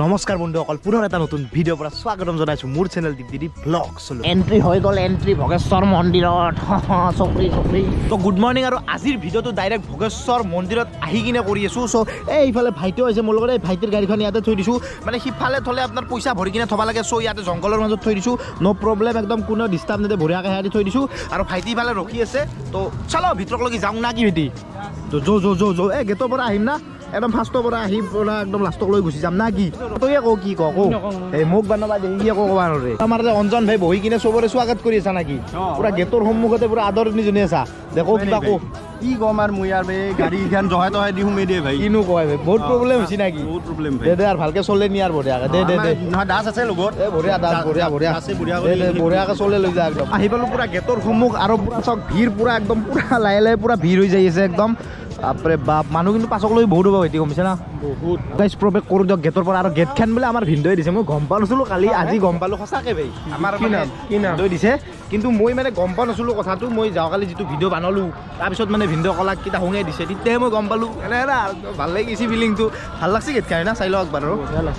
নমস্কাৰ বন্ধুসকল, পুনৰ এটা নতুন ভিডিঅ'ৰ পৰা স্বাগতম জনাইছোঁ মোৰ চেনেল দীপদিদি ব্লগছ। এণ্ট্ৰি হৈ গ'ল, এণ্ট্ৰি ভোগেশ্বৰ মন্দিৰত। চকৰি চকৰি। তো গুড মৰ্ণিং। আৰু আজিৰ ভিডিঅ'টো ডাইৰেক্ট ভোগেশ্বৰ মন্দিৰত আহি কিনে কৰি আছোঁ। চ' এই ইফালে ভাইটিও আহিছে মোৰ লগত। এই ভাইটিৰ গাড়ীখন ইয়াতে থৈ দিছোঁ, মানে সিফালে থ'লে আপোনাৰ পইচা ভৰি কিনে থ'ব লাগে। চ' ইয়াতে জংঘলৰ মাজত থৈ দিছোঁ, ন' প্ৰব্লেম, একদম কোনো ডিষ্টাৰ্ব নিদিয়ে, বঢ়িয়াকৈ সেয়া দি থৈ দিছোঁ। আৰু ভাইটি ইফালে ৰখি আছে। তো চলো ভিতৰলৈকে যাওঁ না কি ভাইটি? তো যো যো যো যো, এই গেটৰ পৰা আহিম না, একদম ফাৰ্ষ্টৰ পৰা আহি পৰা একদম লাষ্টক লৈ গুচি যাম না কি? তই কওঁ কি কওঁ কওঁ, এই মোক বনাবা দেখি কি একো ক'বা নোৱাৰে। আমাৰ যে অঞ্জন ভাই বহি কিনে চবৰে স্বাগত কৰি আছা নেকি? পুৰা গেটৰ সন্মুখতে পুৰা আদৰণি জনাই আছা। দেখো কিবা কওঁ কি ক'ম আৰু মই আৰু এই গাড়ীখন জহাই তহাই দি সোমাই দিয়ে ভাই। কিনো কয় ভাই, বহুত প্ৰব্লেম হৈছে নেকি? বহুত প্ৰব্লেম ভাই। দে দে আৰু ভালকে চলে নি আৰু বঢ়িয়াকে দে দে দে। নহয় দাস আছে লগত। এই বঢ়িয়া দাস, বঢ়িয়া বঢ়িয়া আছে, বঢ়িয়া দে দে, বঢ়িয়াকে চলে লৈ যা একদম। আহি পালো পুৰা গেটৰ সন্মুখ আৰু পুৰা চক ভিৰ, পুৰা একদম পুৰা লাহে লাহে পুৰা ভিৰ হৈ যাই আছে একদম। বাপৰে বাপ, মানুহ কিন্তু পাছক লৈ বহুত হ'ব ভাইটি, গম পাইছে না? বহুত। গাইজ প্ৰৱেশ কৰোঁ দিয়ক গেটৰ পৰা। আৰু গেটখন বোলে আমাৰ ভিনদেউৱে দিছে, মই গম পোৱা নাছিলোঁ কালি, আজি গম পালোঁ সঁচাকৈ ভাই। আমাৰ কি নাম? কি নাম? ভিনদেউৱে দিছে, কিন্তু মই মানে গম পোৱা নাছিলোঁ কথাটো। মই যোৱাকালি যিটো ভিডিঅ' বনালোঁ, তাৰপিছত মানে ভিনদেউ কলাক কেইটা সোঙাই দিছে, তেতিয়াহে মই গম পালোঁ। এনে এনে ভাল লাগিছে, ফিলিংটো ভাল লাগছে গেটখন না, চাই লওক একবাৰ।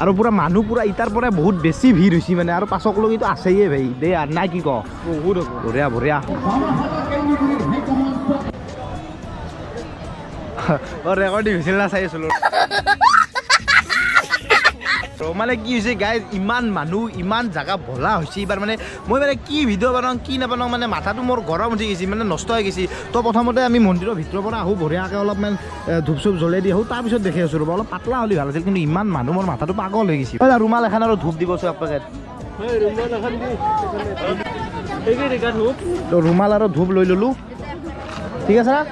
আৰু পুৰা মানুহ পুৰা ইটাৰ পৰাই বহুত বেছি ভিৰ হৈছে মানে, আৰু পাছক লগিতো আছেয়ে ভাই। দে আৰু নাই কি কওঁ, বহুত হ'ব। বঢ়িয়া বঢ়িয়া। ৰেকৰ্ডিং হৈছিল না চাই আছিলোঁ। মানে কি হৈছে গাইজ, ইমান মানুহ, ইমান জাগা ভৰা হৈছে এইবাৰ, মানে মই মানে কি ভিডিঅ' বনাওঁ কি নাবনাওঁ, মানে মাথাটো মোৰ গৰম উঠি গৈছে, মানে নষ্ট হৈ গৈছে। তো প্ৰথমতে আমি মন্দিৰৰ ভিতৰৰ পৰা আহোঁ, বঢ়িয়াকৈ অলপমান ধূপ চুপ জ্বলাই দি আহোঁ, তাৰপিছত দেখি আছোঁ। ৰ'ব অলপ পাতলা হ'লে ভাল আছিল, কিন্তু ইমান মানুহ মোৰ মাথাটো পাগল হৈ গৈছে। ৰুমাল এখন আৰু ধূপ দিবচোন এক পেকেট। তো ৰুমাল আৰু ধূপ লৈ ল'লোঁ, ঠিক আছে না?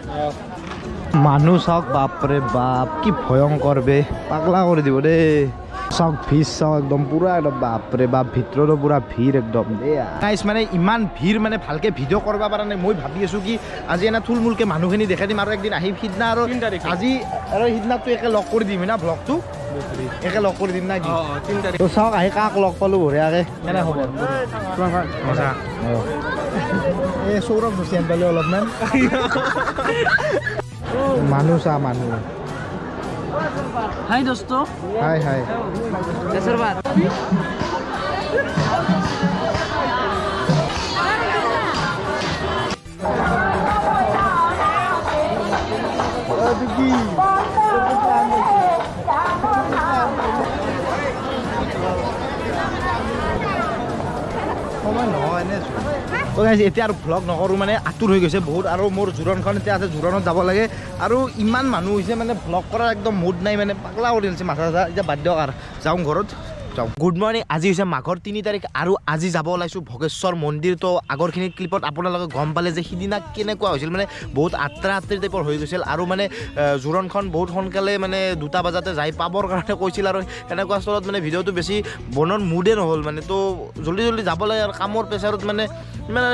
মানুহ চাওক, বাপৰে বাপ কি ভয়ংকৰ বে, পাগলা কৰি দিব দেই। চাওক ভিৰ চাওক একদম পুৰা একদম, বাপৰে বাপ ভিতৰতো পুৰা ভিৰ একদম। গাইজ মানে ইমান ভিৰ, মানে ভালকে ভিডিঅ' কৰিব পৰা নাই। মই ভাবি আছোঁ কি আজি এনে থুলমূলকৈ মানুহখিনি দেখাই দিম, আৰু একদিন আহি সিদিনা আৰু আজি আৰু সিদিনাটো একে লগ কৰি দিম না, ব্লগটো একে লগ কৰি দিম না কি? তো চাওক আহি কাক লগ পালোঁ বঢ়িয়াকৈ। কেনে খবৰ? মজা। এই সৌৰভ যোশী আনি পালোঁ অলপমান। মানুহ চা মানুহ। হাই দোস্ত। হাই হাই। সময় নহয় এনে। তো গাইজ এতিয়া আৰু ভ্লগ নকৰোঁ, মানে আঁতুৰ হৈ গৈছে বহুত। আৰু মোৰ জোৰণখন এতিয়া আছে, জোৰণত যাব লাগে। আৰু ইমান মানুহ হৈছে মানে ভ্লগ কৰাৰ একদম মুড নাই, মানে পাগলা কৰি দিছে মাথা চাথা। এতিয়া বাদ দিয়ক আৰু যাওঁ ঘৰত যাওঁ। Good morning. আজি হৈছে মাঘৰ 3 তাৰিখ আৰু আজি যাব ওলাইছোঁ ভোগেশ্বৰ মন্দিৰ। তো আগৰখিনি ক্লিপত আপোনালোকে গম পালে যে সিদিনা কেনেকুৱা হৈছিল, মানে বহুত আত্ৰা আত্ৰি টাইপৰ হৈ গৈছিল। আৰু মানে জোৰণখন বহুত সোনকালে মানে 2টা বজাতে যাই পাবৰ কাৰণে কৈছিল, আৰু সেনেকুৱা স্থলত মানে ভিডিঅ'টো বেছি বনোৱাৰ মুডে নহ'ল মানে। তো জল্দি জল্দি যাব লাগে আৰু কামৰ প্ৰেছাৰত মানে ইমান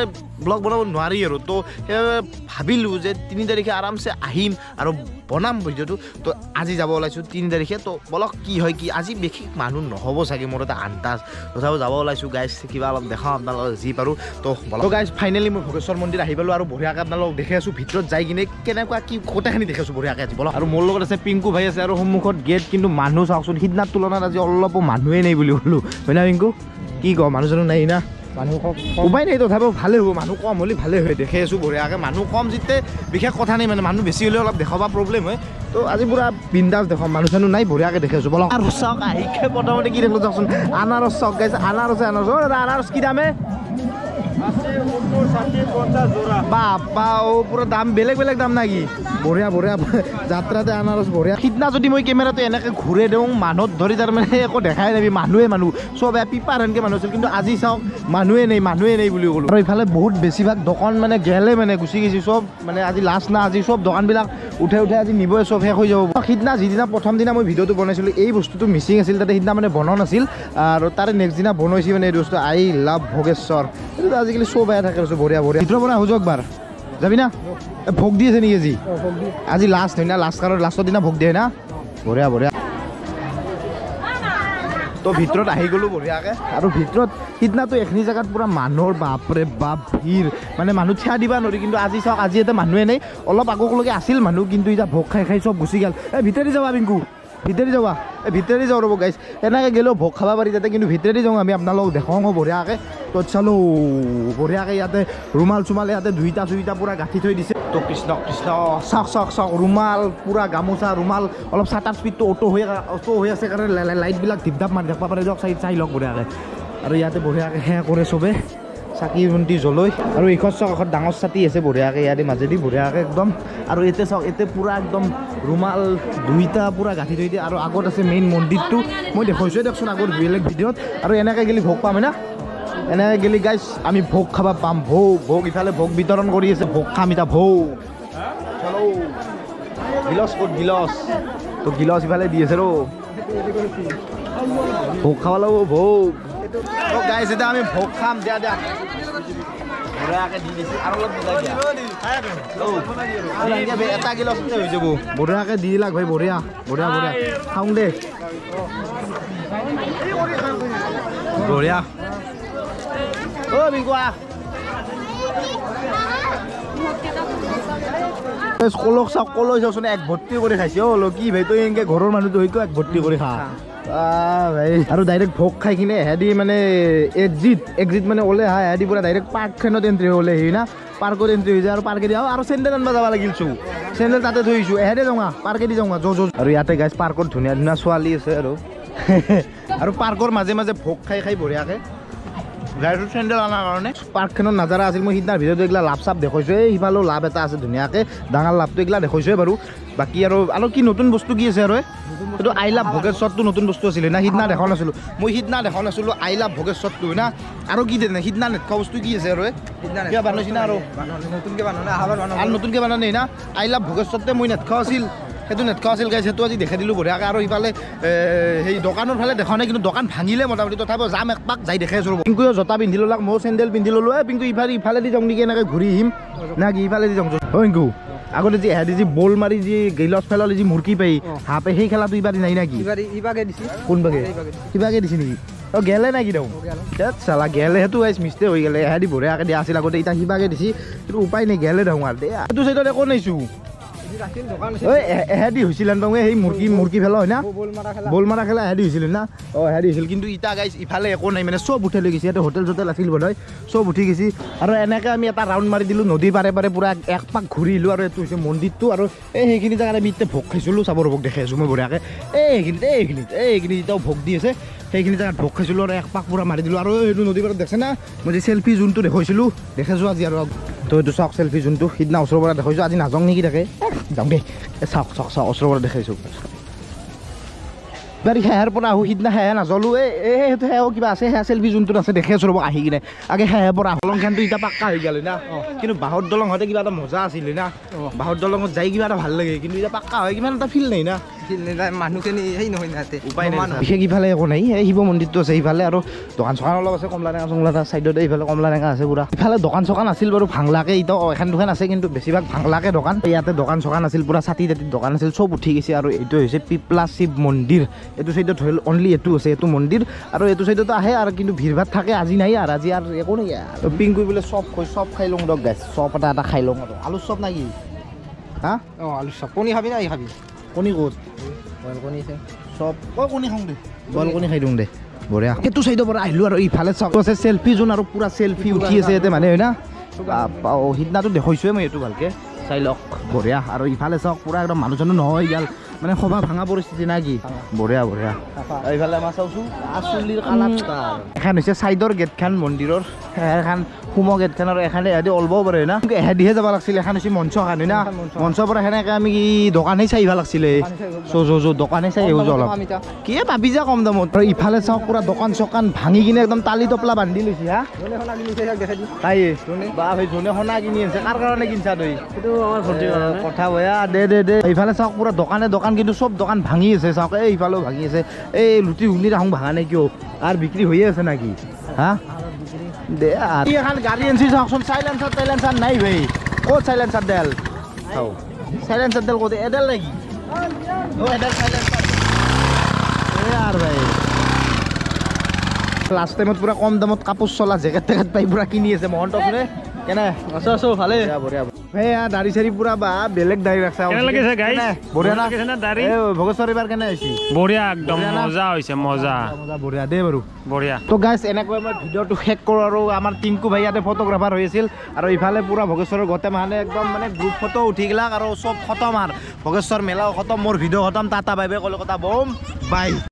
ব্লগ বনাব নোৱাৰি আৰু। তো সেইবাবে ভাবিলোঁ যে 3 তাৰিখে আৰামছে আহিম আৰু বনাম ভিডিঅ'টো। তো আজি যাব ওলাইছোঁ 3 তাৰিখে। তো বলক কি হয় কি, আজি বিশেষ মানুহ নহ'ব চাগে, মোৰ এটা আন্দাজ। তথাপিও যাব ওলাইছোঁ গাইজ, কিবা অলপ দেখাওঁ আপোনালোকক যি পাৰোঁ। তো বলক গাইজ, ফাইনেলি মই ভোগেশ্বৰ মন্দিৰ আহি পালোঁ আৰু বঢ়িয়াকৈ আপোনালোকক দেখি আছোঁ ভিতৰত যাই কিনে কেনেকুৱা কি গোটেইখিনি দেখি আছোঁ বঢ়িয়াকৈ আজি। বলক। আৰু মোৰ লগত আছে পিংকু ভাই আছে, আৰু সন্মুখত গেট, কিন্তু মানুহ চাওকচোন সিদিনাৰ তুলনাত আজি অলপো মানুহেই নাই বুলি ক'লোঁ হয় না পিংকু? কি কওঁ, মানুহ চানুহ নাই না? মানুহ উপায় নাই, তথাপিও ভালেই হ'ব, মানুহ কম হ'লে ভালেই হয়। দেখি আছোঁ বঢ়িয়াকৈ মানুহ কম যেতিয়া বিশেষ কথা নাই, মানে মানুহ বেছি হ'লে অলপ দেখুৱাব প্ৰব্লেম হয়। তো আজি পুৰা বিন্দাছ দেখুৱাম, মানুহ চানুহ নাই, বঢ়িয়াকৈ দেখি আছোঁ। বলক। আৰু চাওক আহিকে প্ৰথমতে কি দেখিলোঁ চাওকচোন, আনাৰস চাওক গাইজ, আনাৰস আনাৰস। অ' দাদা আনাৰস কি দামে? বাপা অ' পুৰা দাম বেলেগ বেলেগ দাম নাকি? বঢ়িয়া বঢ়িয়া যাত্ৰাতে আনাৰস বঢ়িয়া। সিদিনা যদি মই কেমেৰাটো এনেকৈ ঘূৰাই দিওঁ মানুহত ধৰি, তাৰমানে একো দেখাই নাবি, মানুহে মানুহ চব পিপাৰ সেনকৈ মানুহ আছিল। কিন্তু আজি চাওক মানুহে নাই, মানুহে নাই বুলি ক'লোঁ। আৰু ইফালে বহুত বেছিভাগ দোকান মানে গেলে মানে গুচি গৈছে চব, মানে আজি লাষ্ট না, আজি চব দোকানবিলাক উঠাই উঠাই আজি নিবই, চব শেষ হৈ যাব। সিদিনা যিদিনা প্ৰথম দিনা মই ভিডিঅ'টো বনাইছিলোঁ, এই বস্তুটো মিচিং আছিল তাতে, সিদিনা মানে বনোৱা নাছিল, আৰু তাৰে নেক্সট দিনা বনাইছে মানে এই বস্তু। I love Bhogeswar, এইটো আজিকালি চব বেয়া থাকে। বঢ়িয়া বঢ়িয়া। ভিতৰৰ পৰা আহোঁ একবাৰ, যাবি না? ভোগ দি আছে নেকি আজি? আজি লাষ্ট হয় না, লাষ্ট কাৰণ লাষ্টৰ দিনা ভোগ দিয়ে না। বঢ়িয়া বঢ়িয়া। তো ভিতৰত আহি গ'লোঁ বঢ়িয়াকৈ। আৰু ভিতৰত সিদিনাতো এইখিনি জেগাত পূৰা মানুহৰ বাপৰে বাপ ভিৰ, মানে মানুহ থিয়া দিবা নোৱাৰি। কিন্তু আজি চাওক, আজি ইয়াতে মানুহে নাই, অলপ আগলৈকে আছিল মানুহ, কিন্তু এতিয়া ভোগ খাই খাই চব গুচি গ'ল। এই ভিতৰি যাবা পিংকু, ভিতৰি যাবা এই ভিতৰি যাওঁ ৰ'ব গাইছ এনেকৈ গ'লেও ভোগ খাব পাৰি তাতে কিন্তু ভিতৰি যাওঁ আমি আপোনালোকক দেখাওঁ বঢ়িয়াকৈ তো চালো বঢ়িয়াকৈ ইয়াতে ৰুমাল চুমাল ইয়াতে দুইটা চুইটা পূৰা গাঁঠি থৈ দিছে তো কৃষ্ণ কৃষ্ণ চাওক চাওক চাওক ৰুমাল পূৰা গামোচা ৰুমাল অলপ চাটাৰ স্পীডটো অটো হৈ আছে কাৰণে লাইটবিলাক ঢিপ ঢাপ মাৰি থাকিব পাৰে দিয়ক চাই চাই লওক বঢ়িয়াকৈ আৰু ইয়াতে বঢ়িয়াকৈ সেয়া কৰে চবে চাকি বন্তি জ্বলৈ আৰু এইখন চাওক এখন ডাঙৰ ছাতি আছে বঢ়িয়াকৈ ইয়াতে মাজেদি বঢ়িয়াকৈ একদম আৰু ইয়াতে চাওক ইয়াতে পূৰা একদম ৰুমাল দুইটা পূৰা গাঁঠি থৈ দিয়ে আৰু আগত আছে মেইন মন্দিৰটো মই দেখুৱাইছোঁৱে দিয়কচোন আগৰ বেলেগ ভিডিঅ'ত আৰু এনেকৈ গ'লে ভোগ পাম না এনেকৈ গ'লে গাইছ আমি ভোগ খাব পাম ভোগ ভোগ ইফালে ভোগ বিতৰণ কৰি আছে ভোগ খাম এতিয়া ভোগ চলো গিলচ ক'ত গিলচ তো গিলচ ইফালে দি আছে ৰ ভোগ খাব লাগিব ভোগ তো গাইছ এতিয়া আমি ভোগ খাম দিয়া দিয়া বঢ়িয়াকৈ দি দিছে আৰু অলপ এটা গিলচতে হৈ যাব বঢ়িয়াকৈ দি দিলাক ভাই বঢ়িয়া বঢ়িয়া বঢ়িয়া খাওঁ দে বঢ়িয়া অ' বিংকু আহ কলক চাওক কলৈ চাওকচোন এক ভৰ্তি কৰি খাইছে অ' কি ভাই তই এনেকৈ ঘৰৰ মানুহটো হৈ এক ভৰ্তি কৰি খা ভাই আৰু ডাইৰেক্ট ভোগ খাই কিনে এহেদি মানে এক্সিট মানে ওলে হা এহেদি পূৰা ডাইৰেক্ট পাৰ্কখনত এণ্ট্ৰি হ'লে সি না পাৰ্কত এণ্ট্ৰি হৈ যায় আৰু পাৰ্কেদি আৰু চেণ্ডেল আনিব যাব লাগিল চো চেণ্ডেল তাতে থৈ আহিছোঁ এহেদে যাওঁ পাৰ্কেদি যাওঁ যো যো আৰু ইয়াতে গাইছ পাৰ্কত ধুনীয়া ধুনীয়া ছোৱালী আছে আৰু আৰু পাৰ্কৰ মাজে মাজে ভোগ খাই খাই বঢ়িয়াকৈ গাড়ীটো চেণ্ডেল অনাৰ কাৰণে পাৰ্কখনৰ নাজাৰা আছিল মই সিদিনাৰ ভিতৰত এইগিলা লাভ চাপ দেখুৱাইছোঁ এই সিফালেও লাভ এটা আছে ধুনীয়াকৈ ডাঙৰ লাভটো এইগিলা দেখুৱাইছোঁৱে বাৰু বাকী আৰু আৰু কি নতুন বস্তু কি আছে আৰু এইটো I love ভোগেশ্বৰটো নতুন বস্তু আছিলে না সিদিনা দেখা নাছিলোঁ মই সিদিনা দেখা নাছিলোঁ I love ভোগেশ্বৰটো না আৰু কি তেনে সিদিনা নেদেখা বস্তু কি আছে আৰু কিবা বনাইছে না আৰু আৰু নতুনকৈ বনাই নাই না I love ভোগেশ্বৰতে মই নেদেখা আছিল সেইটো নেদেখা আছিল গাইছ সেইটো আজি দেখাই দিলোঁ বঢ়িয়াকৈ আৰু ইফালে সেই দোকানৰ ফালে দেখা নাই কিন্তু দোকান ভাঙিলে মোটামুটি তথাপিও যাম একপাক যাই দেখাই আছোঁ পিংকুৱে জোতা পিন্ধি ল'লাক ময়ো চেণ্ডেল পিন্ধি ল'লোঁ এই পিংকু ইফালে ইফালেদি যাওঁ নেকি এনেকৈ ঘূৰি আহিম না কি ইফালেদি যাওঁ অ' পিংকু আগতে যি এহেঁতি যি বল মাৰি যি গিলচ পেলালে যি মুৰ্গী পাই হাঁহ পাই সেই খেলাটো ইবাৰি নাই নেকি কোনবাগে কিবাকে দিছে নেকি অ' গেলে নাই কি দেখোন চালা গেলে সেইটো গাইছ মিষ্টেক হৈ গ'লে এহেঁতি বঢ়িয়াকৈ দিয়া আছিল আগতে এতিয়া সিবাগে দিছি কিন্তু উপায় নাই গেলে দেখোন আৰু দে সেইটো চাইডত একো নাইছোঁ এহেদি হৈছিল সেই মুৰ্গী মুৰ্গী খেলা হয় না বল মাৰা খেলা এহেদি হৈছিল না অঁ এহেদি হৈছিল কিন্তু ইটা গাইছ ইফালে একো নাই মানে চব উঠাই লৈ গৈছে ইয়াতে হোটেল চোটেল আছিল বোধহয় চব উঠি গৈছে আৰু এনেকৈ আমি এটা ৰাউণ্ড মাৰি দিলোঁ নদীৰ পাৰে পাৰে পূৰা এক পাক ঘূৰিলোঁ আৰু এইটো হৈছে মন্দিৰটো আৰু এই সেইখিনি জেগাত আমি এতিয়া ভোগ খাইছিলোঁ চাবৰ ভোগ দেখাই আছোঁ মই বঢ়িয়াকৈ এইখিনিত এইখিনিত এইখিনিত এতিয়াও ভোগ দি আছে সেইখিনি জেগাত ভোগ খাইছিলোঁ আৰু এক পাক পূৰা মাৰি দিলোঁ আৰু এইটো নদীৰ পাৰত দেখছে না মই যে চেল্ফি যোনটো দেখুৱাইছিলোঁ দেখাইছোঁ আজি আৰু তো এইটো চাওক চেল্ফি যোনটো সিদিনা ওচৰৰ পৰা দেখুৱাইছোঁ আজি নাযাওঁ নেকি তাকে যাওঁ দেই চাওক চাওক চাওক ওচৰৰ পৰা দেখাইছোঁ বাৰী সেয়াৰ পৰা আহোঁ সিদিনা সেয়া নাজ্বলোঁ এই সেইটো সেয়াও কিবা আছে সেয়া চেল্ফি যোনটোত আছে দেখি আছোঁ ৰ'ব আহি কিনে আগে সেয়াৰ পৰা দলংখনটো এতিয়া পাক্কা হৈ গ'ল না কিন্তু বাঁহৰ দলং হওঁতে কিবা এটা মজা আছিলে না বাঁহৰ দলঙত যাই কিবা এটা ভাল লাগে কিন্তু এতিয়া পাক্কা হয় কিমান এটা ফিল নাই না মানুহখিনি সেই নহয় না উপায় নাই বিশেষ ইফালে একো নাই এই শিৱ মন্দিৰটো আছে ইফালে আৰু দোকান চোকান অলপ আছে কমলা টেঙা চমলা চাইডতে ইফালে কমলা টেঙা আছে পুৰা ইফালে দোকান চোকান আছিল বাৰু ভাংলাকে এতিয়া এখন দোকান আছে কিন্তু বেছিভাগ ভাংলাকে দোকান ইয়াতে দোকান চোকান আছিল পুৰা ছাতি তাতি দোকান আছিল চব উঠি গৈছে আৰু এইটো হৈছে পিপলা শিৱ মন্দিৰ এইটো চাইডত ধৰি অনলি এইটো আছে এইটো মন্দিৰ আৰু এইটো চাইডতো আহে আৰু কিন্তু ভিৰ ভাৰ থাকে আজি নাই আৰু আজি আৰু একো নাই আৰু পিংকুই বোলে চপ খাই চপ খাই লওঁ দক গাইছ চপ এটা এটা খাই লওঁ আৰু আলু চপ নাই কি হা অঁ আলু চপ কণী খাবি না খাবি কণী ক'ত বইল কণী আছে চব অ' কণী খাওঁ দে বইল কণী খাই দিওঁ দে বঢ়িয়া সেইটো চাইডৰ পৰা আহিলোঁ আৰু ইফালে চাওক আছে চেল্ফি জোন আৰু পূৰা চেল্ফি উঠি আছে ইয়াতে মানে হয় না সিদিনাটো দেখুৱাইছোঁৱে মই এইটো ভালকৈ চাই লওক বঢ়িয়া আৰু ইফালে চাওক পূৰা একদম মানুহ চানুহ নহয় ইয়াল মানে সভা ভাঙা পৰিস্থিতি নাই কি বঢ়িয়া বঢ়িয়া এইফালে আমাৰ চাওঁচোন আচলিৰ কালাৰ এখন হৈছে চাইডৰ গেটখন মন্দিৰৰ এখন সোমো গেটখন আৰু এখানে এহেদি ওলবও পাৰে না এহেদিহে যাব লাগিছিল এখন হৈছে মঞ্চখন হয় না মঞ্চৰ পৰা সেনেকৈ আমি কি দোকানেই চাই আহিব লাগিছিলে চ' দোকানেই চাই আহিব অলপ কি ভাবি যা কম দামত আৰু ইফালে চাওক পূৰা দোকান চোকান ভাঙি কিনে একদম তালি টপলা বান্ধি লৈছে হা তাই বা ভাই যোনে সোণা কিনি আনিছে কাৰ কাৰণে কিনছা তই কথা বয়া দে দে দে ইফালে চাওক পূৰা দোকানে দোকান কিন্তু চব দোকান ভাঙি আছে চাওক এই ইফালেও ভাঙি আছে এই লুটি ঘুগনি ৰাখোঁ ভাঙা নাই কিয় আৰু বিক্ৰী হৈয়ে আছে নেকি হা দে এখন গাড়ী আনিছি চাওকচোন চাইলেঞ্চাৰ টাইলেঞ্চাৰ নাই ভাই ক'ত চাইলেঞ্চাৰ ডেল চাইলেঞ্চাৰ ডেল ক'ত এডেল নেকি অ' এডেল চাইলেঞ্চাৰ এই আৰু ভাই লাষ্ট টাইমত পূৰা কম দামত কাপোৰ চলা জেকেট টেকেট পাই পূৰা কিনি আছে মহন্ত কোনে কেনে আছো আছো ভালে বঢ়িয়া সেয়া দাড়ি চাৰি পুৰা বা বেলেগ দাড়ি ৰাখছা কেনে লাগিছে গাইস বঢ়িয়া না লাগিছে না দাড়ি এ ভোগেশ্বৰ এবাৰ কেনে হৈছে বঢ়িয়া একদম মজা হৈছে মজা মজা বঢ়িয়া দে বাৰু বঢ়িয়া তো গাইস এনেকৈ মই ভিডিঅ'টো শেষ কৰোঁ আৰু আমাৰ টিংকু ভাই ইয়াতে ফটোগ্ৰাফাৰ হৈ আছিল আৰু ইফালে পুৰা ভোগেশ্বৰৰ গোটেই মানে একদম মানে গ্ৰুপ ফটো উঠি গেলাক আৰু চব খতম আৰু ভোগেশ্বৰ মেলাও খতম মোৰ ভিডিঅ' খতম tata bye bye Kolkata bomb by.